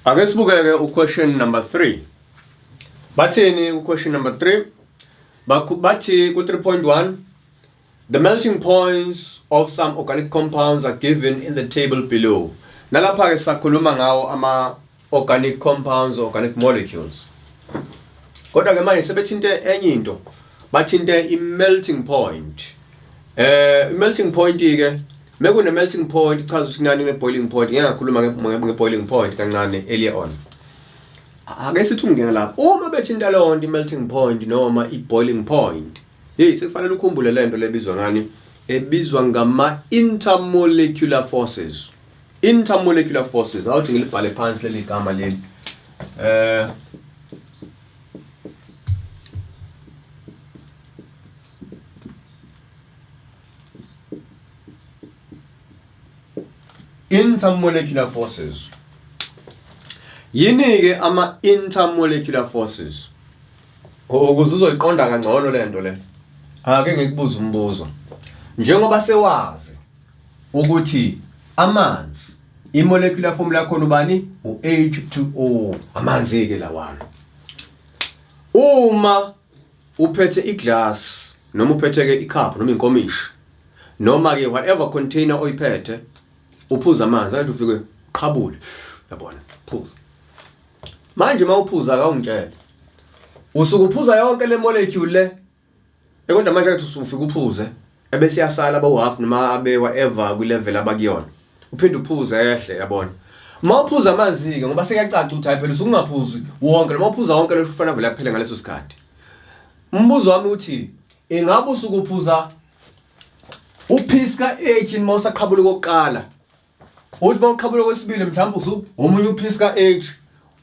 Ake sibukeke u-question number 3. Bathini ku-question number 3? Bathi ku-3.1 The melting points of some organic compounds are given in the table below. Nalapha ke sakhuluma ngawo ama organic compounds, organic molecules. Kodwa ke manje sebethinte enye into. Bathinte i-melting point. I-melting point ke mekune melting point ichaza ukuthi kunani ne boiling point. Ngeke ngakhuluma nge boiling point kancane earlier on. Ake sithi ungena lapho. Uma bethinta leyo nto i-melting point noma i-boiling point. Hey sekufanele ukhumbule lento lebizwa ngani? Ebizwa ngama intermolecular forces. Intermolecular forces. Awuthi ngilibhale phansi leli gama leli. Eh Intermolecular forces. Yini ke ama intermolecular forces? Ukuze uzoyiqonda kangcono le nto le. Ake ngikubuze umbuzo. Njengoba sewazi ukuthi amanzi i-molecular formula yakhona ubani? U-H2O. Amanzi ke lawana. Uma uphethe iglass noma uphethe ke icup noma inkomishi noma ke whatever container oyiphethe uphuza amanzi kanti ufike qhabule yabona phuza manje uma uphuza akawungitshele usuke uphuza yonke le molecule le kodwa manje ngathi usufika uphuze ebese yasala abawu half noma abe whatever kwi level abakuyona uphinde uphuze ehle yabona uma uphuza amanzi-ke ngoba sekuyacaca ukuthi hayi phela usukungaphuzi wonke noma uphuza wonke lokhu kufanele vele kuphele ngaleso sikhathi umbuzo wami uthi ingabe usuke uphuza uphisi ka-H uma usaqhabula kokuqala uthi uma uqhabula kwesibili mhlawumbe usu omunye uphisi ka-H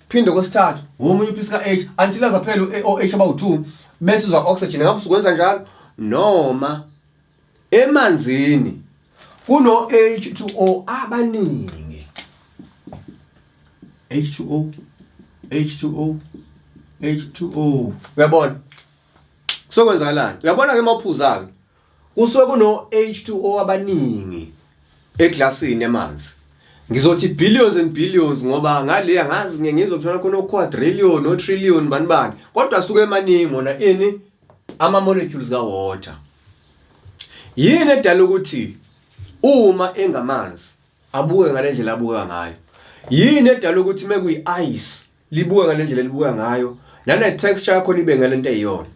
phinde kwesithathu omunye uphisi ka-H until azaphela u-OH abawu-2 bese uzwa oxygen ngabe usukwenza njalo noma emanzini kuno H2O abaningi H2O H2O H2O uyabona kusokwenzakalani uyabona ke mawuphuza ke kusuke kuno H2O abaningi eglasini yamanzi ngizothi billions and billions ngoba ngale angazi ngeke ngizothola khona o-quadrillion o-trillion bani bani kodwa asuke emaningi wona ini ama-molecules ka-water yini edala ukuthi uma engamanzi abuke ngale ndlela abuka ngayo yini edala ukuthi mekuyi-ice libuka ngale ndlela elibuka ngayo nane-texture yakhona ibe ngale nto eyiyona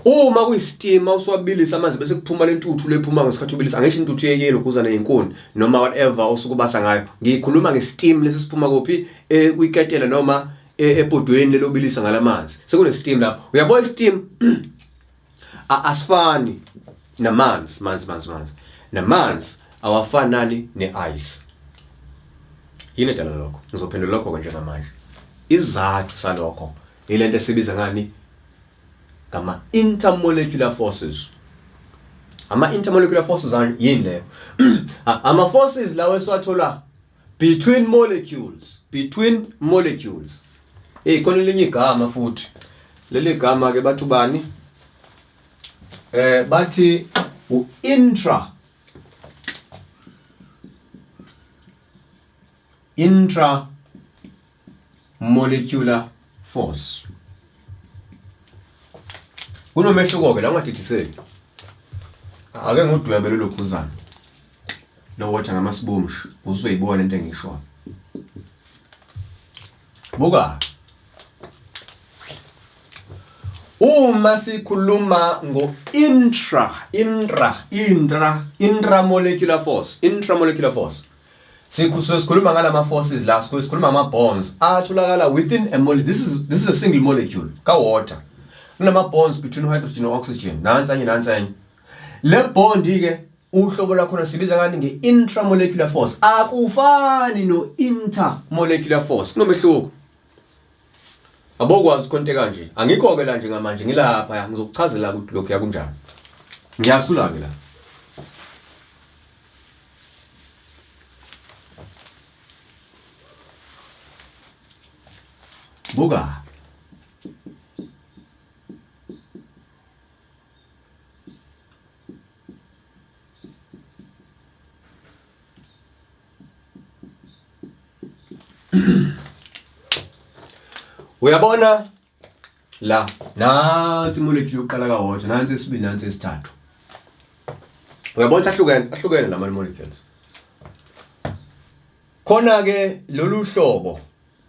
uma kuyisitima usuwabilisa amanzi bese kuphuma lentuthu lephuma ngesikhathi ubilisa angisho intuthu yeyelo kuzana yenkuni noma whatever osuke ubasa ngayo ngikhuluma nge-steam lesi siphuma kuphi eh, kwiketela noma eh, ebhodweni lelobilisa ngalamanzi sekune-steam lapho uyabona i-steam asifani namanzi manzi manzi manzi namanzi awafanani ne-ice yini edala lokho ngizophendula lokho-ke njengamanje isizathu salokho ilento esibiza ngani ngama-intermolecular forces ama-intermolecular forces yini leyo ama-forces lawo esiwathola between molecules between molecules hey khona elinye igama futhi leli gama ke bathi ubani eh bathi u-intra intra molecular force kunomehluko ke la ungadidiseki ake ngudwebe lelo khuzana lo water ngamasibumshi uzoyibona into engishoyo buka uma sikhuluma ngo-intra intra intra intramolecular force intramolecular force Sikhusuke sikhuluma ngalama forces la sikhuluma ngama bonds atholakala within a molecule. This is a single molecule ka water. Kunama bonds between hydrogen no oxygen. Nansi enye nansi enye. Le bond ke uhlobo lwakhona sibiza ngani nge intramolecular force. Akufani no intermolecular force. Kunomehluko. Abokwazi ukhonte kanje. Angikho ke la njengamanje ngilapha ya ngizokuchazela ukuthi lokhu yakunjani. Ngiyasula ke la. Buka. Uyabona la, nansi imolecule yokuqala ka-water, nansi esibili, nansi esithathu. Uyabona ukuthi ahlukene, ahlukene lama molecules. Khona-ke lolu hlobo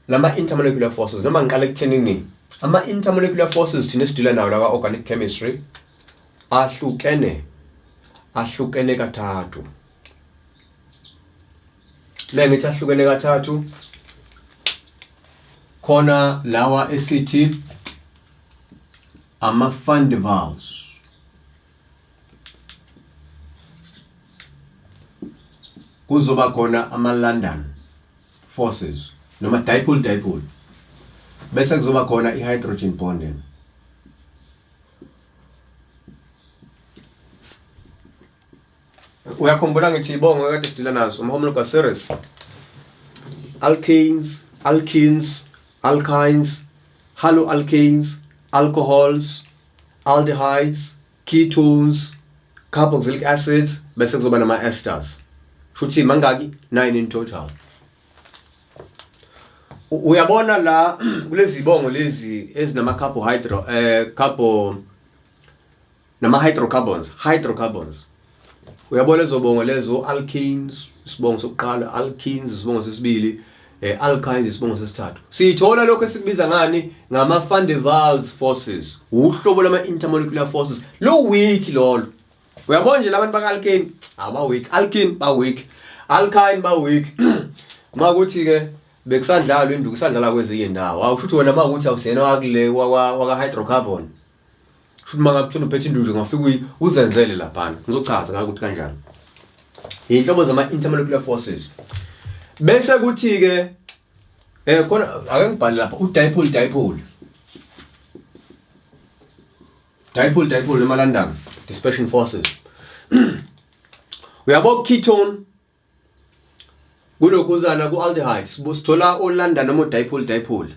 lama-intermolecular forces, noma ngiqale ekuthenini ama-intermolecular forces thina esidila nawo la ka-organic chemistry ahlukene, ahlukene kathathu. Le ngithi ahlukene kathathu, khona lawa esithi ama-van der Waals, kuzoba khona ama-London forces noma dipole dipole, bese kuzoba khona i-hydrogen bonding. Uyakhumbula ngithi ibongo kade sidila nazo ama-homologous series, alkanes, alkenes, alkynes, haloalkanes, alcohols, aldehydes, ketones, carboxylic acids, bese kuzoba nama-esters. Shuthi mangaki? 9 in total. Uyabona la kulezi bongo lezi ezinama carbohydrate, carbo nama hydrocarbons, hydrocarbons. Uyabona lezo bongo lezo, alkanes isibongo sokuqala, alkenes isibongo sesibili, alkynes isibongo sesithathu. Sithola lokho esikubiza ngani? Ngama van der Waals forces, uhlobo lama intermolecular forces. Lo weak lolo. Uyabona nje labantu baka alkane aba weak, alkene ba weak, alkyne ba weak. Makuthi ke bekusadlalwa induku, isadlala kwezinye indawo. Awusho ukuthi wena makuthi awusena wakule waka hydrocarbon. Futhi uma ngabe kuthiwa uphethe induku nje ungafika uzenzele laphana. Ngizochaza ngakho ukuthi kanjani. Iy'nhlobo zama-intermolecular forces. Bese kuthi-ke khona ake ngibhale lapha u-dipole dipole. Dipole dipole noma London dispersion forces. Uyabo ketone kulokhuzana ku-aldehyde sithola o-London noma o-dipole dipole.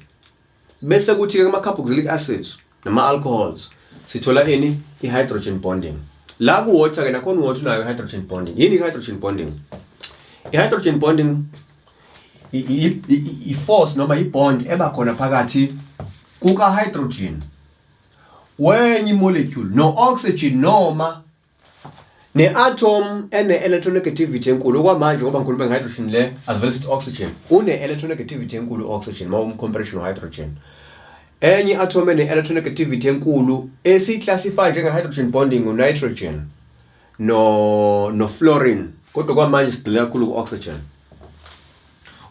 Bese kuthi-ke kuma-carboxylic acids nama-alcohols sithola ini? I-hydrogen bonding. La ku-water ke nakhona u-water unayo i-hydrogen bonding. Yini i-hydrogen bonding? I-hydrogen bonding i-force noma i-bond eba khona phakathi kuka-hydrogen wenye molecule no-oxygen noma ne-atom ene-electronegativity enkulu. Okwamanje ngoba ngikhuluma nge-hydrogen le, asivele sithi oxygen une-electronegativity enkulu, oxygen uma umcomparison hydrogen. Enye i-atom ene-electronegativity enkulu esiyiclassify njenge-hydrogen bonding u-nitrogen no fluorine, kodwa kwamanje sigxile kakhulu ku-oxygen.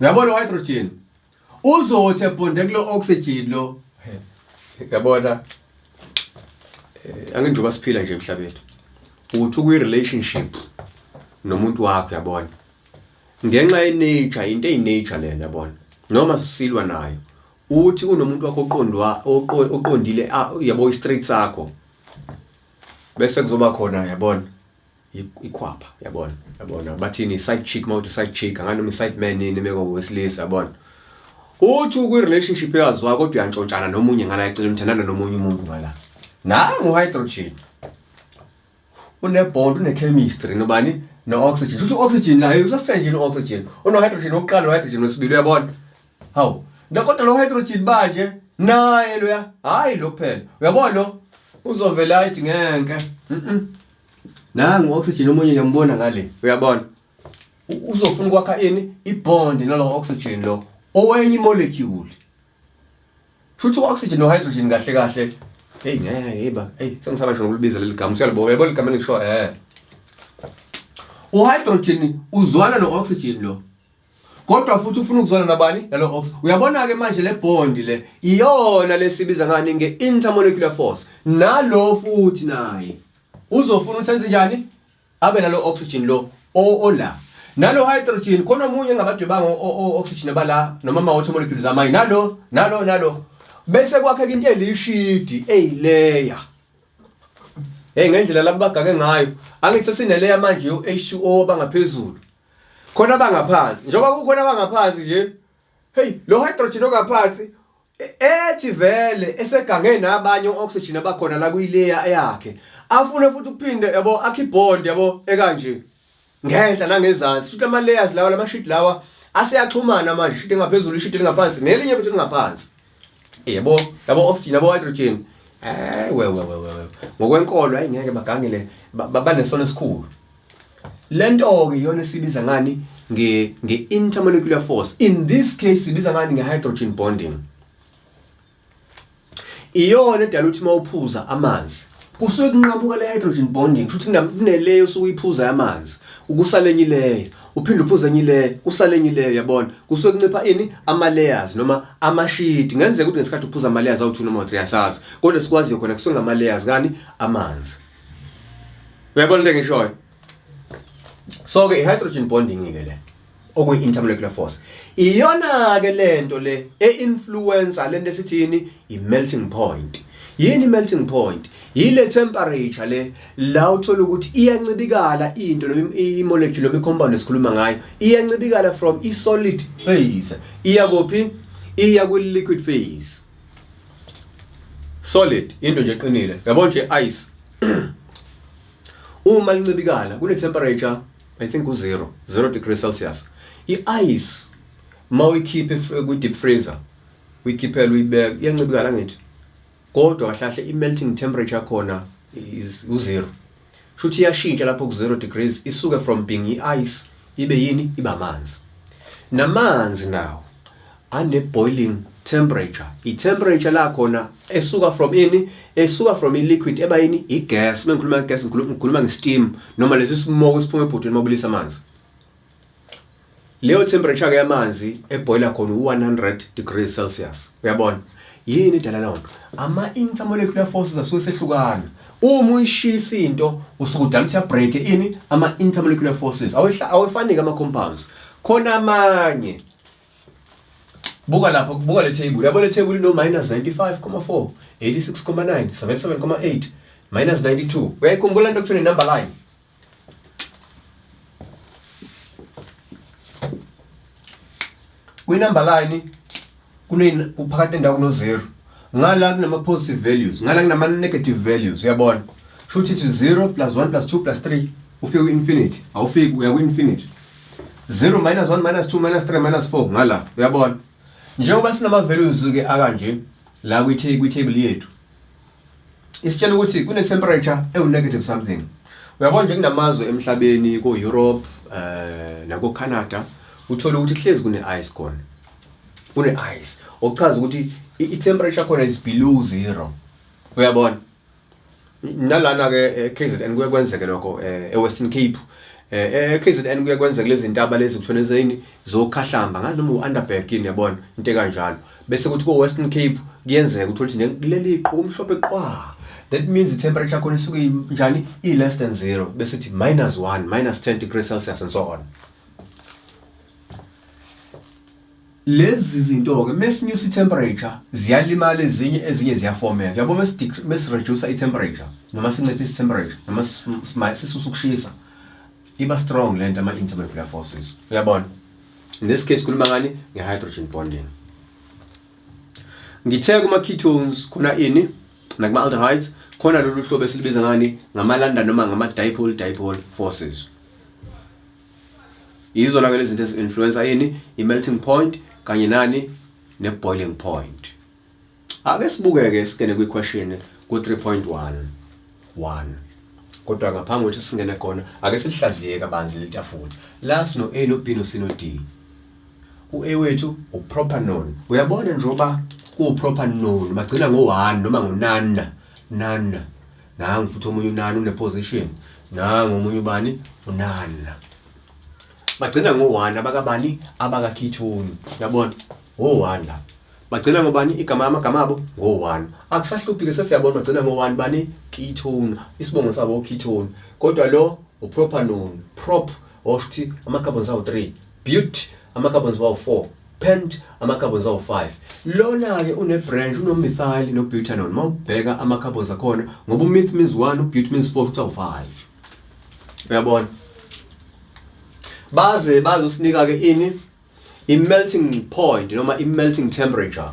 Uyabona u-hydrogen uzothi ebonde kulo oxygen lo, uyabona, anginjengoba siphila nje emhlabeni, uthi ukwi-relationship nomuntu wakho, uyabona, ngenxa ye-nature, into eyi-nature lena, yabona, noma sisilwa nayo, uthi unomuntu wakho oqondwa oqondile, yabo, i-straight sakho, bese kuzoba khona, yabona, ikhwapha, yabona, yabona bathini, side chick. Mawuthi side chick angani noma side man yini emeko wesilisa, yabona, uthi ukwi-relationship eyaziwa kodwa uyantshontshana nomunye ngala eceleni, uthandana nomunye umuntu ngala. Nangu hydrogen une-bond, une-chemistry nobani? No-oxygen. Futhi u-oxygen naye usasithenjini, u-oxygen uno-hydrogen wokuqala no-hydrogen wesibili, uyabona. Hawu, kodwa lo hydrogen manje naye loya, hayi lo kuphela, uyabona, lo uzovela ayithi ngenke. Nangu oxygen omunye ngiyambona ngale, uyabona, uzofuna ukwakha ini? I-bond nalo oxygen lo owenye imolecule. Futhi u-oxygen no-hydrogen kahle kahle, hey ngeke, hey ba, hey, sengisaba ngisho nokulibiza leli gama. Usiyalibona, uyabona igama engisho, u-hydrogen uzwana no-oxygen lo, kodwa futhi ufuna ukuzwana nabani? Nalo ox. Uyabona ke manje le bond le iyona lesibiza ngani? Nge-intermolecular force. Nalo futhi naye uzofuna ukuthi enze njani? Abe nalo oxygen lo ola nalo hydrogen. Khona omunye engabadwebanga o-oxygen abala noma ama-water molecules amanye, nalo nalo nalo, bese kwakheka into elishidi eyileya. Hey, ngendlela labo bagake ngayo, angithi sesineleya manje yo-H2O abangaphezulu, khona abangaphansi. Njengoba kukhona abangaphansi nje, hey, lo hydrogen ongaphansi ethi vele esegange nabanye o-oxygen abakhona la kuyileya yakhe, afune futhi ukuphinde, yabo, akhe ibond, yabo, ekanje ngenhla nangezansi. Futhi ama layers lawa, lama sheet lawa aseyaxhumana manje, sheet engaphezulu, sheet elingaphansi, nelinye futhi lingaphansi. Yabo, yabo oxygen, yabo hydrogen. We we we we. Ngokwenkolo ayingeke bagangele banesono esikhulu. Lento ke iyona esibiza ngani nge nge intermolecular force. In this case sibiza ngani nge hydrogen bonding. Iyona edala ukuthi uma uphuza amanzi kusuke kunqamuka le hydrogen bonding, kusho ukuthi kuneleyo osuke uyiphuza yamanzi, ukusale enye ileyo, uphinde uphuze enye ileyo, kusale enye ileyo, yabona. Kusuke kuncipha ini? Ama-layers noma amashidi. Kungenzeka ukuthi ngesikhathi uphuza ama-layers awu-2 noma awu-3 asazi, kodwa esikwaziyo khona kusuke ngama-layers kani? Amanzi. Uyabona into engishoyo? So-ke i-hydrogen bonding-ke le okuyi-intermolecular force iyona-ke lento le e-influencer lento esithini i-melting point. Yini i-melting point? Yile temperature le la uthola ukuthi iyancibikala into noma i-molecule noma i-compound esikhuluma ngayo iyancibikala from i-solid phase iya kuphi? Iya kwi-liquid phase. Solid into nje eqinile, yabo nje ice uma lincibikala kune temperature I think u0 0 degrees Celsius. I-ice mawuyikhiphe kwi-deep freezer uyikhiphela uyibeka iyancibikala ngithi, kodwa kahle kahle i-melting temperature yakhona is u0. Shuthi iyashintsha lapho ku-0 degrees isuke from being i-ice ibe yini? Iba amanzi. Namanzi nawo ane-boiling temperature, i-temperature la khona esuka from ini? Esuka from i-liquid eba yini? I-gas. Uma ngikhuluma nge-gas ngikhuluma nge-steam noma lesi smoke esiphuma ebhodweni mawubilisa amanzi. Leyo temperature ke yamanzi eboiler khona u-100 degrees Celsius. Uyabona yini edala leyo nto? Ama-intermolecular forces asuke sehlukana. Uma uyishisa into usuke udala ukuthi break ini? Ama-intermolecular forces. Awefani-ke ama-compounds khona amanye. Buka lapho, buka le table. Yabo le table ino minus 95.4, 86.9, 77.8, minus 92. Uyayikhumbula into okuthiwa number line? Kwi-number line kune kuphakathi nendawo kuno 0. Ngala kunama positive values, ngala kunama negative values, uyabona? Shuthi ithi 0 plus 1 plus 2 plus 3 ufike ku-infinity, awufiki uya ku-infinity. 0 minus 1 minus 2 minus 3 minus 4 ngala, uyabona? Njengoba sinama values ke akanje la kwi-table yethu, isitshela ukuthi kune temperature ewu negative something. Uyabona nje kunamazwe emhlabeni ko Europe nako Canada uthola ukuthi kuhlezi kune ice khona, kune ice, okuchaza ukuthi i-temperature khona is below zero. Uyabona nalana ke e-KZN kuye kwenzeke lokho, e-Western Cape, e-KZN kuye kwenzeke lezi ntaba lezi kuthiwa nezini zokhahlamba ngazi noma u-Underberg yini, yabona into ekanjalo. Bese kuthi ko-Western Cape kuyenzeka uthole ukuthi kuleli qhu kumhlophe qwa. That means i-temperature khona isuke njani? I-less than zero, bese ithi minus 1, minus 10 degrees Celsius and so on. Lezi zinto-ke mesinyusa i-temperature ziyalimala ezinye, ezinye ziyafomeka. Yabo mesi-reduce i-temperature noma sinciphisa i-temperature noma sisusa ukushisa, iba strong lento ama-intermolecular forces. Uyabona, in this case khuluma ngani? Nge-hydrogen bonding. Ngithe kuma-ketones khona ini nakuma-aldehydes khona lolu hlobo esilibiza ngani? Ngama-London noma ngama-dipole dipole forces. Yizona ke lezi zinto ezi-influencer ini? I-melting point kanye nani? Ne-boiling point. Ake sibukeke singene kwi-question ku-3.1 1, kodwa ngaphambi kokuthi singene khona ake silihlaziye kabanzi leli tafula la. Sino A no B no C no D. U-A wethu upropanone. Uyabona njengoba kuwupropanone bagcina ngo-1 noma ngo-nana nana. Nangu futhi omunye unana une-position, nangu omunye ubani unana, bagcina ngo-1 abakabani? Abakaketone. Uyabona ngo-1 la bagcina ngobani igama, amagama abo ngo-1. Akusahluphi-ke, sesiyabona bagcina ngo-1 bani? Ketone, isibongo sabo ketone. Kodwa lo upropanone, prop osho ukuthi ama-carbons awu-3, but ama-carbons wawu-4, pent ama-carbons awu-5. Lona-ke une-branch, uno-methyl no-butanone. Uma ubheka ama-carbons akhona, ngoba u-meth means 1, u-but means 4, ukuthi awu-5. Uyabona baze bazosinika-ke ini? I-melting point noma i-melting temperature,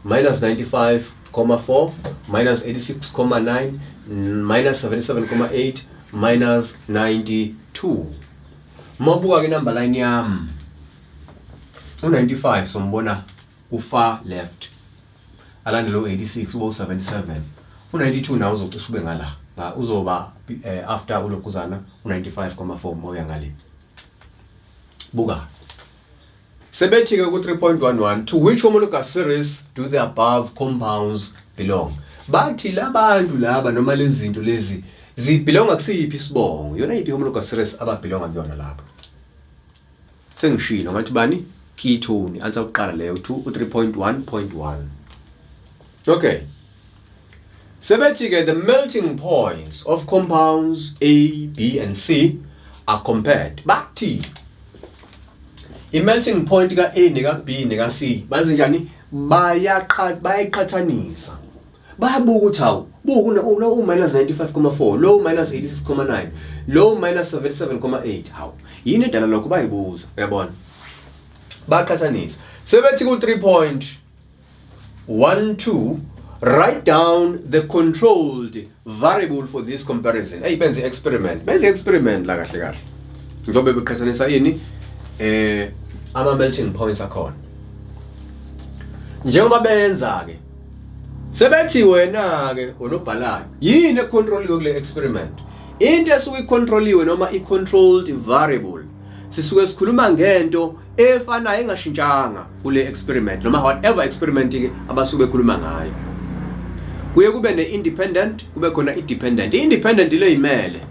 minus 95.4, minus 86.9, minus 77.8, minus 92. Mawubuka ke number line yami, u-95 sombona ku-far left. Alandele u-86 ube u-77. U-92 nawo uzocishe ube ngala. Uzoba after ulokhuzana u-95,4 uma uya ngale. Buka. Sebethi-ke ku-3.11 to which homologous series do the above compounds belong? Bathi labantu laba noma lezi zinto lezi zibelonga kusiphi isibongo? Yona yiphi homologous series ababelonga kuyona lapha? Sengishilo ngathi bani? Ketone. Answer kuqala leyo 2 u-3.1.1. Okay. Sebethi-ke the melting points of compounds A, B and C are compared. Bathi i-melting point ka-A neka-B neka-C benze njani? Bayayiqhathanisa. Bayabuka ukuthi hawu, buka lo u-minus 95,4, lo minus 86,9, lo minus 77,8. Hawu, yini edala lokho bayibuza, uyabona? Baqhathanisa. Sebethi ku-3.12 write down the controlled variable for this comparison. Hey, benze experiment. Benze experiment la kahle kahle. Njengoba beqhathanisa ini ama melting points akhona. Njengoba benza ke sebethi wena ke onobhalayo yini econtroliwe kule experiment? Into esuke icontroliwe noma i-controlled variable sisuke sikhuluma ngento efanayo engashintshanga kule experiment noma whatever experiment ke abasuke bekhuluma ngayo. Kuye kube ne-independent, kube khona i-dependent. I-independent ile imele,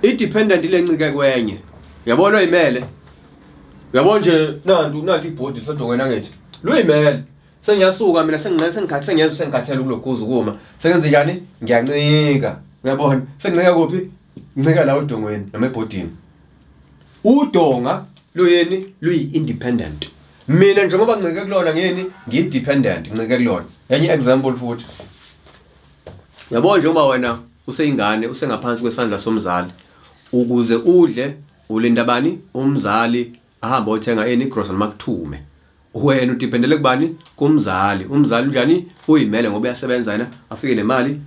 i-dependent ile ncike kwenye. Uyabona oyimele? Uyabona nje nantu nantu ibhodi lisodongweni angithi luyimele. Sengiyasuka mina senginqe sengikhathi sengiyezwa sengikhathele kulokhuza ukuma. Sengenze njani? Ngiyancika. Uyabona? Sengincika kuphi? Ncika la odongweni noma ebhodini. Udonga luyini? Luyi-independent. Mina njengoba ngincike kulona ngiyini? Ngiyi-dependent, ngincike kulona. Enye example futhi. Uyabona njengoba wena useyingane usengaphansi kwesandla somzali ukuze udle ulinda bani? Umzali ahambe othenga ini igrosa noma kuthume. Wena udependele kubani? Kumzali. Umzali unjani? Uyimele ngoba uyasebenza yena, afike nemali.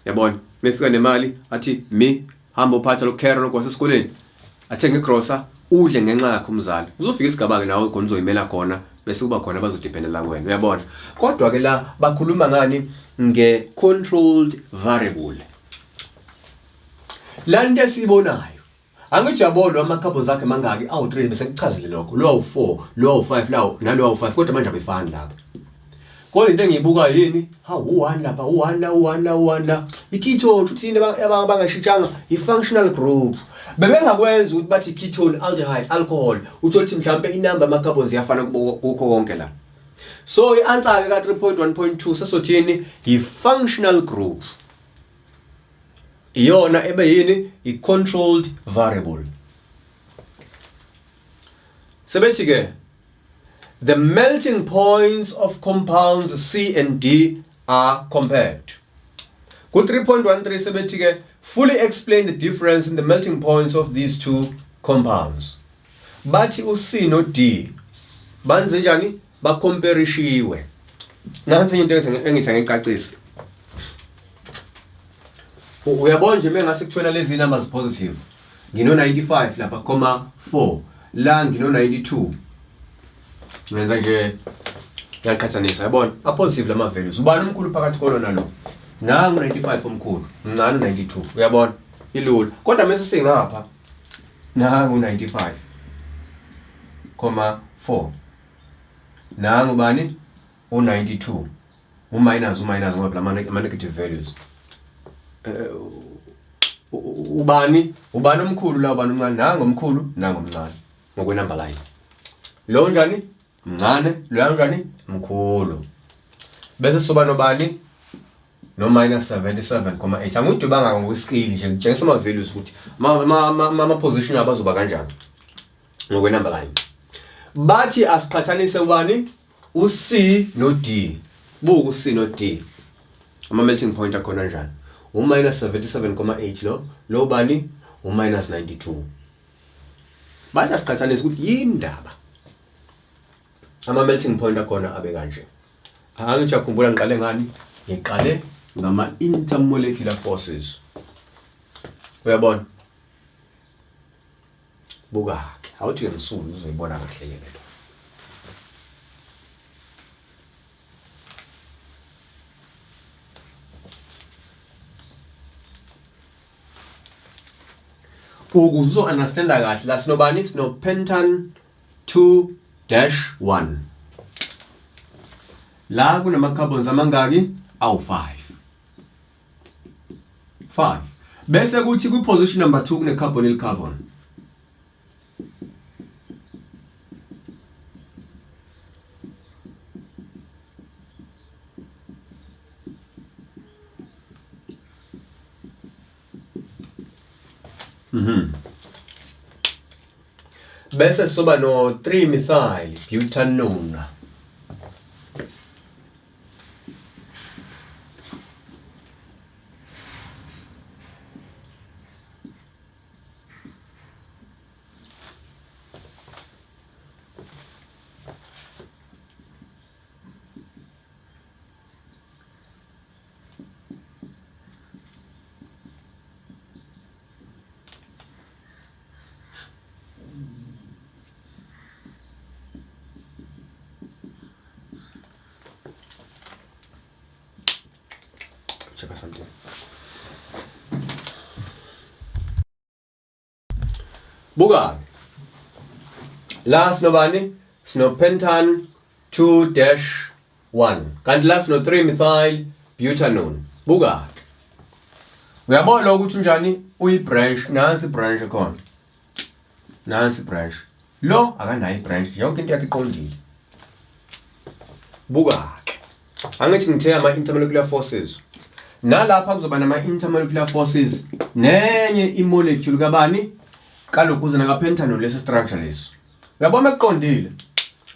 Yabona? Mefika nemali athi mi hamba uphatha lokhero lokho wasesikoleni. Athenge igrosa udle ngenxa yakhe umzali. Uzofika isigaba ke nawe khona uzoyimela khona bese kuba khona abazodependela kuwena. Uyabona? Kodwa ke la bakhuluma ngani? Nge controlled variable. La nto esiyibonayo angithi uyabona ama-carbons akhe mangaki awu-3 bese kuchazile lokho lo awu-4 lo awu-5 lawo nalo awu-5 kodwa manje abefani lapha kodwa into engiyibukayo yini hawu u-1 lapha u-1 la u-1 la u-1 la i-ketone ukuthi yini abangashintshanga i-functional group bebengakwenza ukuthi bathi ketone aldehyde alcohol uthole ukuthi mhlawumpe inamba yama-carbons iyafana kukho konke la. So i-answer-ke ka-3.1.2 sesothini yi-functional group iyona ebe yini i-controlled variable. Sebethi ke the melting points of compounds C and D are compared. Ku 3.13 sebethi ke fully explain the difference in the melting points of these two compounds. Bathi u C no D banze njani? Bakomperishiwe. Nansi into engithi angicacise. Uyabona nje mengase kuthiwa lezi numbers positive. Ngino 95 lapha comma 4 la ngino 92. Ngenza nje ngiyaqhathanisa yabona a positive lama values. Ubani omkhulu phakathi kolo nalo? Nangu 95 omkhulu, mncane 92. Uyabona? Ilula. Kodwa mase singapha nangu 95 comma 4 nangu bani u92 uminus uminus ngoba phela ama negative values. Ubani ubani omkhulu la ubani omncane? Nangu omkhulu nangu omncane ngokwe number line. Lo njani? Mncane, lo njani? Mkhulu. Bese soba nobani? No minus 77,8. Angidwebanga ngokwe-scale nje ngitshengisa ama values ukuthi ama position abazoba kanjani ngokwe number line. Bathi asiqhathanise ubani? U-C no-D. Buka u-C no-D. Ama melting point akhona kanjani? U minus 77,8 lo, lo bani? U minus 92. Bathi asiqhathanise ukuthi yini ndaba ama melting point akhona abe kanje. Angithi uyakhumbula ngiqale ngani? Ngiqale ngama intermolecular forces. Uyabona? Buka ke, awuthi ke ngisulu uzoyibona kahle ke lento. Ukuze uzo understanda kahle la sinobani sino pentan 2-1. La kunama carbons amangaki? Awu 5. 5. Bese kuthi kwi position number 2 kune carbonyl carbon. Bese soba no 3 methyl butanone. Check something. Buka. La sinobani? Sino pentan 2-1. Kanti la sino 3 methyl butanone. Buka. Uyabona ukuthi unjani? Uyi branch, nansi branch khona. Nansi branch. Lo akanayo ibranch, yonke into yakhe iqondile. Buka ke. Angithi ngithe ama intermolecular forces. Nalapha kuzoba nama intermolecular forces nenye imolecule kabani? Kalokuze nakapentanol lesi structure lesi. Uyabona ekuqondile.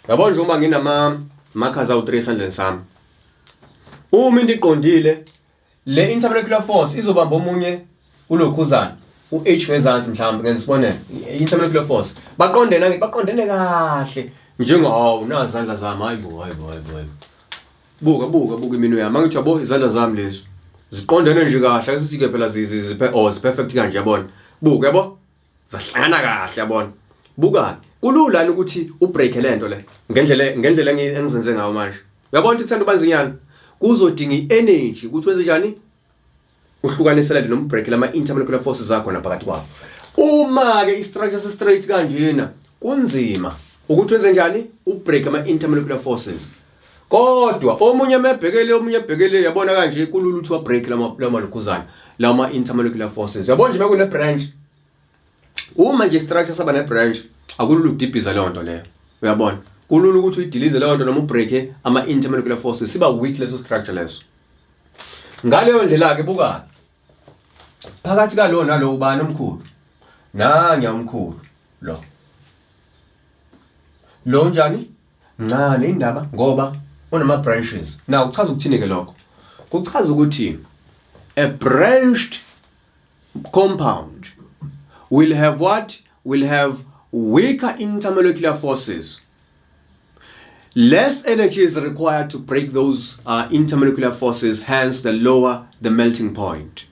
Uyabona nje uma nginama markers awu 3 esandleni sami. Uma into iqondile le intermolecular force izobamba omunye ulokhuzana u-H ngezansi mhlawumbe ngenza isibonelo intermolecular force baqondene angithi baqondene kahle njengawo nazi izandla zami hayibo hayibo hayibo hayibo buka buka buka iminwe yami angithi yabo izandla zami lezi ziqondene nje kahle ake sithi-ke phela oh zi-perfect kanje yabona buka yabo zahlangana kahle yabona buka kulula ukuthi ubreak lento le ngendlela ngendlela engizenze ngayo manje uyabona ukuthi kuthanda ubanzinyana kuzodinga i-energy ukuthi wenze njani uhlukanise lento noma ubreak lama intermolecular forces zakho naphakathi kwawo uma ke i-structure si-straight kanjena kunzima ukuthi wenze njani ubreak ama intermolecular forces kodwa omunye mebhekele omunye ebhekele yabona kanje kulula ukuthi wa break lama lama lokhuzana lama intermolecular forces yabona nje mekune branch uma nje structure saba ne branch akulula ukudibhiza leyo nto leyo uyabona kulula ukuthi uyidilize leyo nto noma ubreak ama intermolecular forces siba weak leso structure leso ngaleyo ndlela ke buka phakathi kalo nalo ubani omkhulu nanya omkhulu lo lo njani Ncane indaba ngoba unama branches. Now kuchaza ukuthini ke lokho? Kuchaza ukuthi a branched compound will have what? Will have weaker intermolecular forces. Less energy is required to break those intermolecular forces, hence the lower the melting point.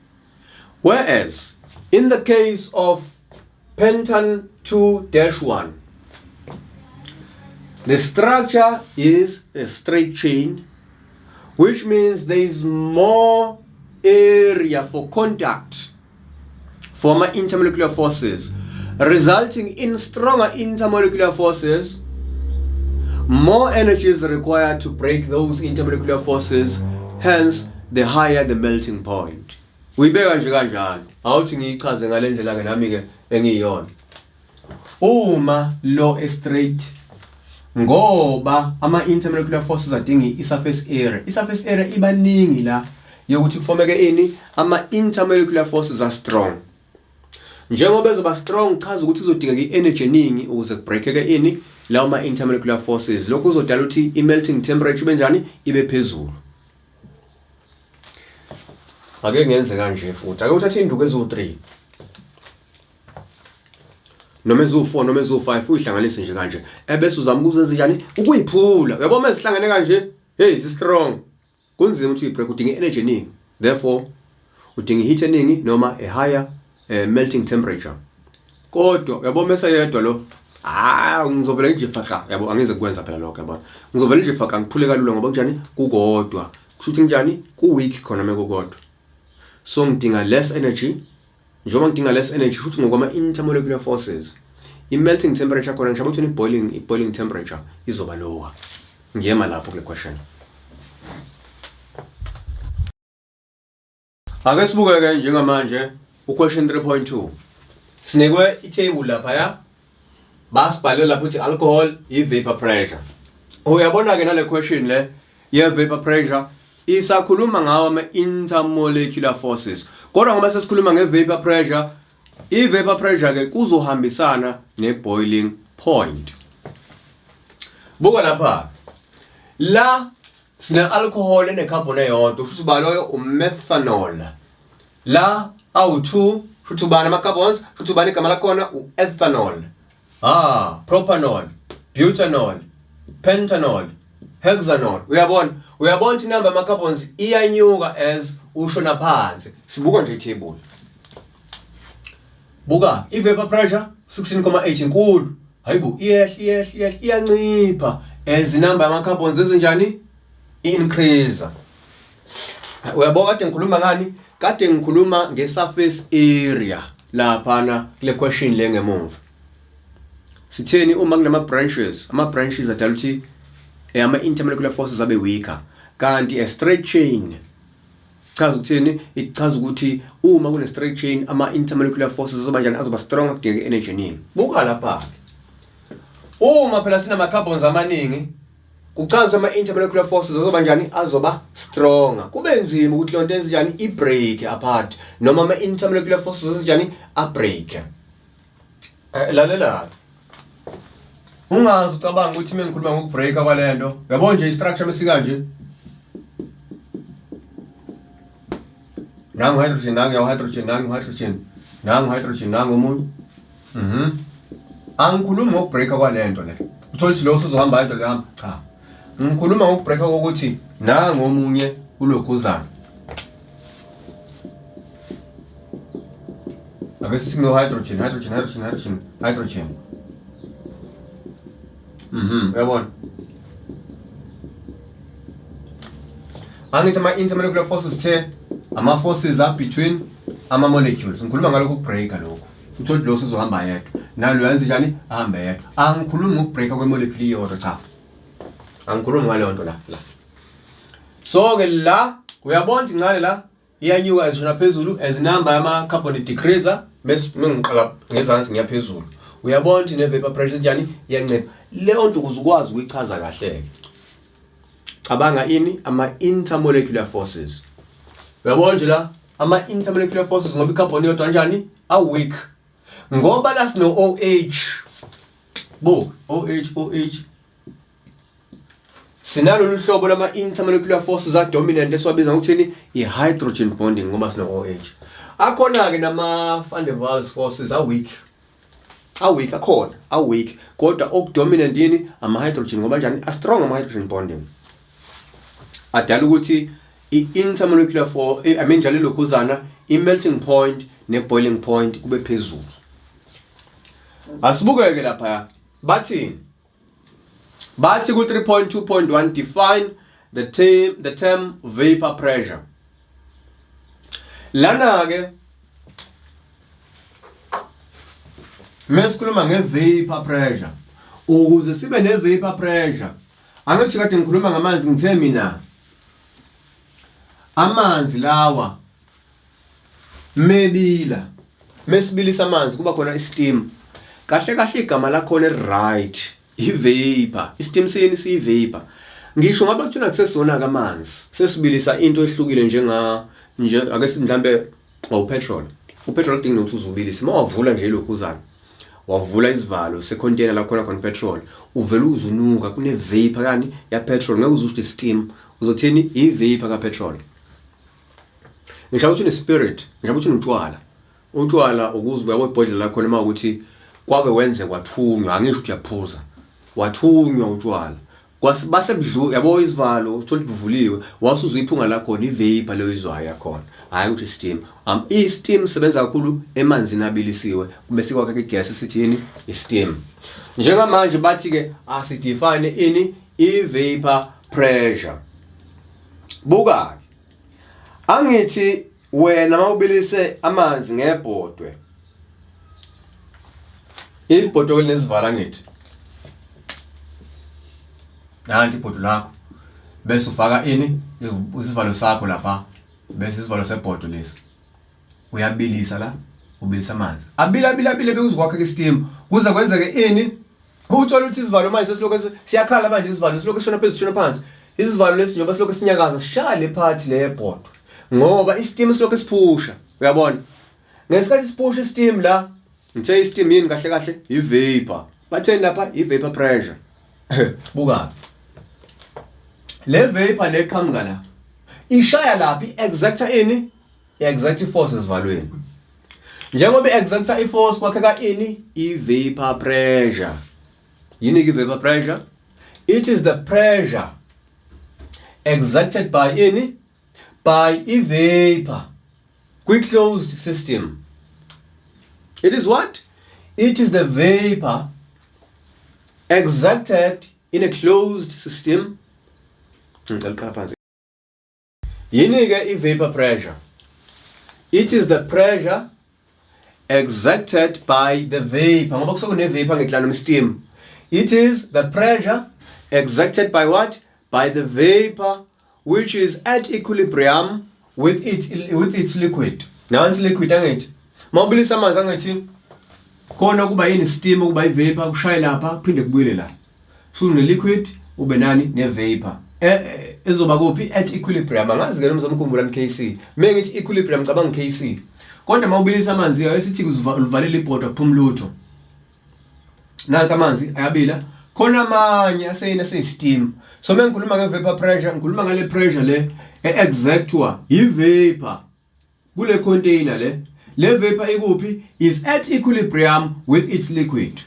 Whereas, in the case of pentan 2-1, the structure is a straight chain, which means there is more area for contact for my intermolecular forces, resulting in stronger intermolecular forces. More energy is required to break those intermolecular forces, hence the higher the melting point. Uyibeka nje kanjalo. Awuthi ngiyichaze ngale ndlela ke nami ke engiyiyona. Uma lo straight ngoba ama intermolecular forces adinga i-surface area. I-surface area ibaningi la yokuthi kufomeke ini ama intermolecular forces are strong. Njengoba ezoba strong chaza ukuthi kuzodingeka i-energy eningi ukuze kubreakeke ini lawo ma intermolecular forces. Lokhu kuzodala ukuthi i-melting temperature ibe njani ibe phezulu. Ake ngenze kanje futhi. Ake uthathe induku eziwu-3 noma eziwu-4 noma eziwu-5 uyihlanganise nje kanje ebese uzama ukuzenza njani ukuyiphula uyabona uma zihlangene kanje hey zi-strong kunzima ukuthi uyibreak udinga i-energy eningi therefore udinga i-heat eningi noma a higher melting temperature kodwa uyabona mese yedwa lo ah ngizovela nje faka yabo angize kwenza phela lokho yabona ngizovela nje faka ngiphule kalula ngoba kunjani kukodwa kusho ukuthi njani ku weak khona mekukodwa so ngidinga less energy. Njengoba ngidinga less energy futhi ngokwama intermolecular forces. I-melting temperature khona ngisho ukuthi i-boiling i-boiling temperature izoba lower. Ngiyema lapho kule question. Ake sibuke-ke njengamanje u-question 3.2. Sinikwe i-table laphaya basibhale lapho ukuthi alcohol i-vapor pressure. Uyabona-ke nale question le ye-vapor pressure isakhuluma ngawo ama-intermolecular forces. Kodwa ngoba sesikhuluma nge-vapor pressure, i-vapor pressure ke kuzohambisana ne-boiling point. Buka lapha. La sine-alcohol ene-carbon eyodwa, kusho ukuthi uba loyo umethanol. La awu-2, kusho ubani ama-carbons, kusho ubani igama lakhona u-ethanol. Ah, propanol, butanol, pentanol, hexanol. Uyabona? Uyabona ukuthi inamba yama-carbons iyanyuka as ushona phansi. Sibuka nje i-table. Buka, i-vapor pressure 16.8 inkulu. Hayibo, iyehla iyehla iyehla iyancipha as inamba yama-carbons ezinjani? I-increase. Uyabo kade ngikhuluma ngani? Kade ngikhuluma nge-surface area laphana kule question le ngemuva. Sitheni uma kunama branches, ama branches adala ukuthi eh, ama intermolecular forces abe weaker. Kanti a straight chain chaza ukuthini? Ichaza ukuthi uma kune straight chain ama intermolecular forces azoba njani? Azoba strong kudingeka energy eningi. Buka lapha. Uma phela sinama carbons amaningi Kuchaza ama intermolecular forces azoba njani? Azoba stronger. Kube nzima ukuthi lonto enzenjani i break apart noma ama intermolecular forces azenjani a break. Eh, lalela. Ungazi ucabanga ukuthi mengikhuluma ngokubreaka kwalento. Yabo nje i-structure mesikanje. Nangu hydrogen, nangu hydrogen, nangu hydrogen, nangu hydrogen, nangu omunye. Mhm. Angikhulumi ngokubreaka kwalento le. Uthola ukuthi lo usuzohamba yedwa lehamba. Cha. Ngikhuluma ngokubreaka kokuthi nangu omunye ulokhuzana. Ake sithi no hydrogen, hydrogen, hydrogen, hydrogen, hydrogen. Mhm, uyabona. Angithi ama intermolecular forces the ama forces are between ama molecules. Ngikhuluma ngalokhu kubreaka lokhu. Uthole lo usuzohamba yedwa. Nalo yenze njani? Ahambe yedwa. Angikhulumi ngokubreaka kwemolecule iyodwa cha. Angikhulumi ngaleyo nto la la. So ke la uyabona ukuthi incane la iyanyuka izishona phezulu as number yama carbon decreaser bese mengiqala ngezansi ngiya phezulu. Uyabona ukuthi ne vapor pressure njani iyancipha. Leyo nto ukuze ukwazi ukuyichaza kahle ke. Cabanga ini ama intermolecular forces. Uyabona nje la ama intermolecular forces ngoba i-carbon yodwa kanjani a weak. Ngoba la sino OH. Bo OH OH sinalolu hlobo lama intermolecular forces a dominant esiwabiza ngokuthini i-hydrogen bonding ngoba sino OH. Akhona ke nama van der Waals forces a weak. A-weak akhona a-weak kodwa okudominant yini ama-hydrogen ngoba njani a-strong ama-hydrogen bonding adala ukuthi i-intermolecular for I mean njalo ilokhuzana i-melting point ne-boiling point kube phezulu. Asibukeke lapha bathini? Bathi ku 3.2.1 define the term vapor pressure. Lana ke mesikhuluma nge-vapor pressure ukuze sibe ne-vapor pressure angithi kade ngikhuluma ngamanzi ngithe mina amanzi lawa mebila mesibilisa amanzi kuba khona i-steam kahle kahle igama lakhona right i-vapor i-steam siyini siyi-vapor ngisho ngabe kuthiwa kusesona-ke amanzi sesibilisa into ehlukile njenga nje ake sithi mhlambe awupetrol upetrol kudingi nokuthi uzubilise uma wavula nje lokhuzana wavula isivalo secontainer la khona khona petrol uvela uzunuka kune vapor kani ya petrol ngeke uze usho steam uzothini i vapor ka petrol ngisho ukuthi une spirit ngisho ukuthi unotshwala utshwala ukuze uyabo ibhodlela lakhona uma ukuthi kwake wenze kwathunywa angisho ukuthi uyaphuza wathunywa utshwala base budlu yabo isivalo uthola buvuliwe wasuza iphunga lakhona ivapor leyo izwayo yakhona hayi ukuthi steam um i steam sebenza kakhulu emanzini abilisiwe bese kwakhe igas sithi yini i steam njengamanje bathi ke asidefine ini i vapor pressure buka angithi. Wena mawubilise amanzi ngebhodwe, ibhodwe elinesivala ngithi nanti ibhodwe lakho, bese ufaka ini, isivalo sakho lapha, bese isivalo sebhodwe lesi uyabilisa la, ubilisa amanzi, abila abila abile bekuze kwakheka isteam, kuze kwenzeke ini, uthola ukuthi isivalo manje sesilokhu siyakhala manje, isivalo silokhu sishona phezulu, sishona phansi. Isivalo lesi njengoba silokhu sinyakaza, sishaya le part le yebhodwe, ngoba isteam silokhu siphusha. Uyabona, ngesikhathi siphusha isteam la, ngithe isteam yini kahle kahle? I-vapor. Batheni lapha? I-vapor pressure. Buka le vapor le qhamuka la, ishaya lapha, i-exerta ini? I-exert force esivalweni. Njengoba i-exerta i-force, kwakheka ini? I-vapor pressure. Yini ke i-vapor pressure? It is the pressure exerted by ini? By i-vapor kwi-closed system. It is what? It is the vapor exerted in a closed system. Ngicela phansi. Yini ke i-vapor pressure? It is the pressure exerted by the vapor, ngoba kusuke kune-vapor ngeklana noma steam. It is the pressure exerted by what? By the vapor which is at equilibrium with its liquid. Nansi liquid, angithi mawubilisa amanzi, angithi khona kuba yini? Steam, kuba i-vapor, kushaye lapha, kuphinde kubuyele la. So une liquid, ube nani? Ne-vapor ezoba kuphi? At equilibrium. Angazi ke noma uzomkhumbula KC. Mengithi equilibrium, cabanga KC. Kodwa mawubilisa amanzi, ayesithi uvalele ibhodwe, kuphuma lutho. Nanka amanzi ayabila, khona amanye aseyini? Aseyi-steam. So mengikhuluma nge-vapor pressure, ngikhuluma ngale pressure le e-exertwa i-vapor kule container le. Le vapor ikuphi? Is at equilibrium with its liquid.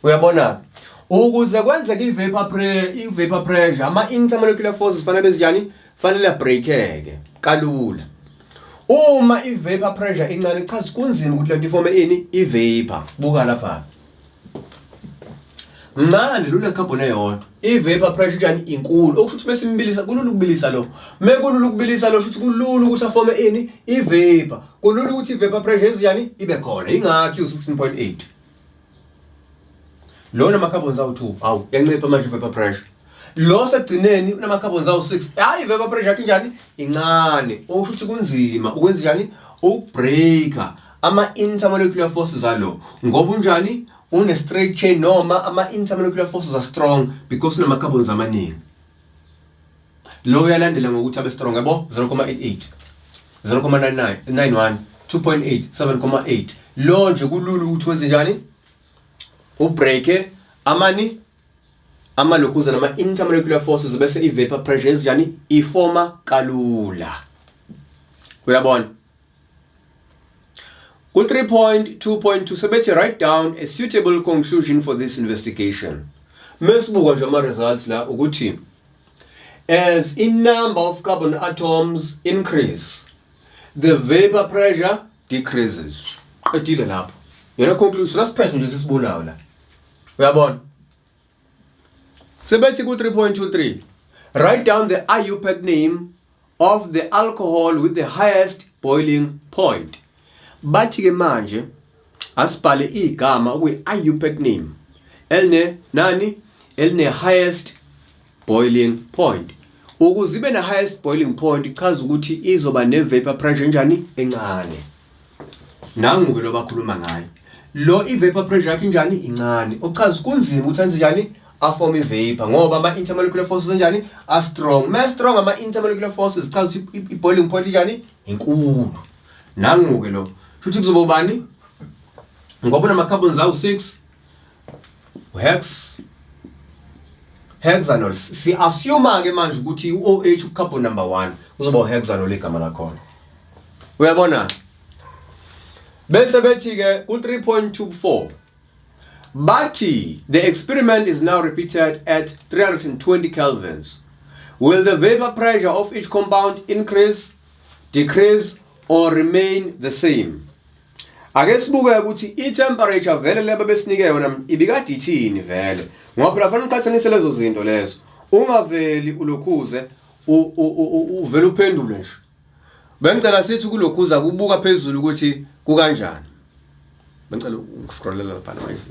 Uyabona, ukuze kwenzeke i-vapor pressure, ama-intermolecular forces fanele benzenjani? Fanele abreakeke kalula. Uma i-vapor pressure incane, chaza kunzima ukuthi lento ifome ini? I-vapor. Buka lapha, mncane luna carbon eyodwa, i-vapor pressure njani? Inkulu. Okusho ukuthi mesimbilisa, kulula ukubilisa lo. Mekulula ukubilisa lo, shuthi kulula ukuthi afome ini? I-vapor. Kulula ukuthi i-vapor pressure ezinjani? Ibe khona. Ingakho u-16.8. Lona ama-carbons awu-2, awu, yancipha manje i-vapor pressure. Lo segcineni unama-carbons awu-6, hayi, i-vapor pressure yakhe injani? Incane. Okusho ukuthi kunzima ukwenza njani? Ukubreaka ama-intermolecular forces alo, ngoba unjani? Une-straight chain, noma ama-intermolecular forces are strong because unama-carbons amaningi. Lo uyalandela ngokuthi abe strong, yabo, 0.88, 0.99, 91, 2.8, 7.8. Lo nje kulula ukuthi wenze njani? Ubreake amani, amalokhuza nama intermolecular forces, bese i-vapor pressure ezinjani? Ifoma kalula. Uyabona, ku-3.2.2 sebethi write down a suitable conclusion for this investigation. Mesibuka nje ama-results la, ukuthi as in number of carbon atoms increase, the vapor pressure decreases. Qedile lapho, yona conclusion, lasiphetho nje sisibonayo la. Uyabona, sebethi ku-3.23, write down the IUPAC name of the alcohol with the highest boiling point. Bathi ke manje asibhale igama okuyi-IUPAC name eline nani? Eline highest boiling point. Ukuze ibe ne highest boiling point, ichaza ukuthi izoba ne vapor pressure enjani? Encane. Nangu ke lo bakhuluma ngayo lo, i-vapor pressure yakhe injani? Incane. Okuchaza kunzima ukuthi enze njani? Aform i-vapor, ngoba ama-intermolecular forces enjani? A-strong. Ma strong ama-intermolecular forces, chaza ukuthi i-boiling point injani? Inkulu. Nangu ke lo, futhi kuzoba ubani? Ngoba unama-carbons awu-6, hex, hexanol. Si-assume ke manje ukuthi u-OH carbon number 1 kuzoba uhexanol igama lakhona. Uyabona, bese bethi ke ku-3.24, bathi the experiment is now repeated at 320 kelvins. Will the vapor pressure of each compound increase, decrease or remain the same? Ake sibuke ukuthi i-temperature vele leba besinike yona ibikade ithini vele, ngoba phela fanele uqhathanise lezo zinto lezo, ungaveli ulokhuze uvele uphendule nje. Bengicela sithi kulokhuza kubuka phezulu ukuthi kukanjani. Bengicela ukuscrollela lapha manje.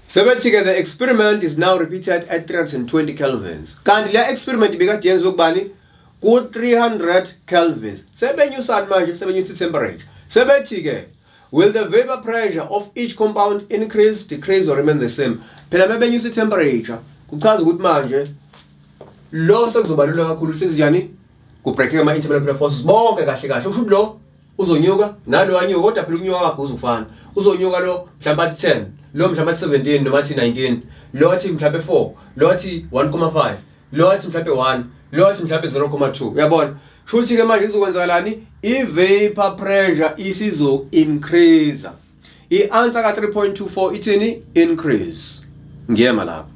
Sebethi-ke the experiment is now repeated at 320 kelvins. Kanti le experiment ibikade yenziwe kubani? Ku-300 kelvins. Sebenyusani manje? Sebenyusa i-temperature. Sebethi-ke will the vapor pressure of each compound increase, decrease or remain the same? Phela mebenyusa i-temperature kuchaza ukuthi manje lo sekuzoba lula kakhulu sekunjani? Kubreakeka ama-intermolecular forces bonke kahle kahle. Usho ukuthi lo uzonyuka nalo anyuka kodwa phela ukunyuka kwakhe uzofana uzonyuka lo mhlawumbe athi 10 lo mhlawumbe athi 17 noma athi 19 lo athi mhlawumbe 4 lo athi 1.5 lo athi mhlawumbe 1 lo athi mhlawumbe 0.2 uyabona shuthi ke manje izokwenzakalani i-vapor pressure isizo increase i-answer ka 3.24 ithini increase ngiyema lapho.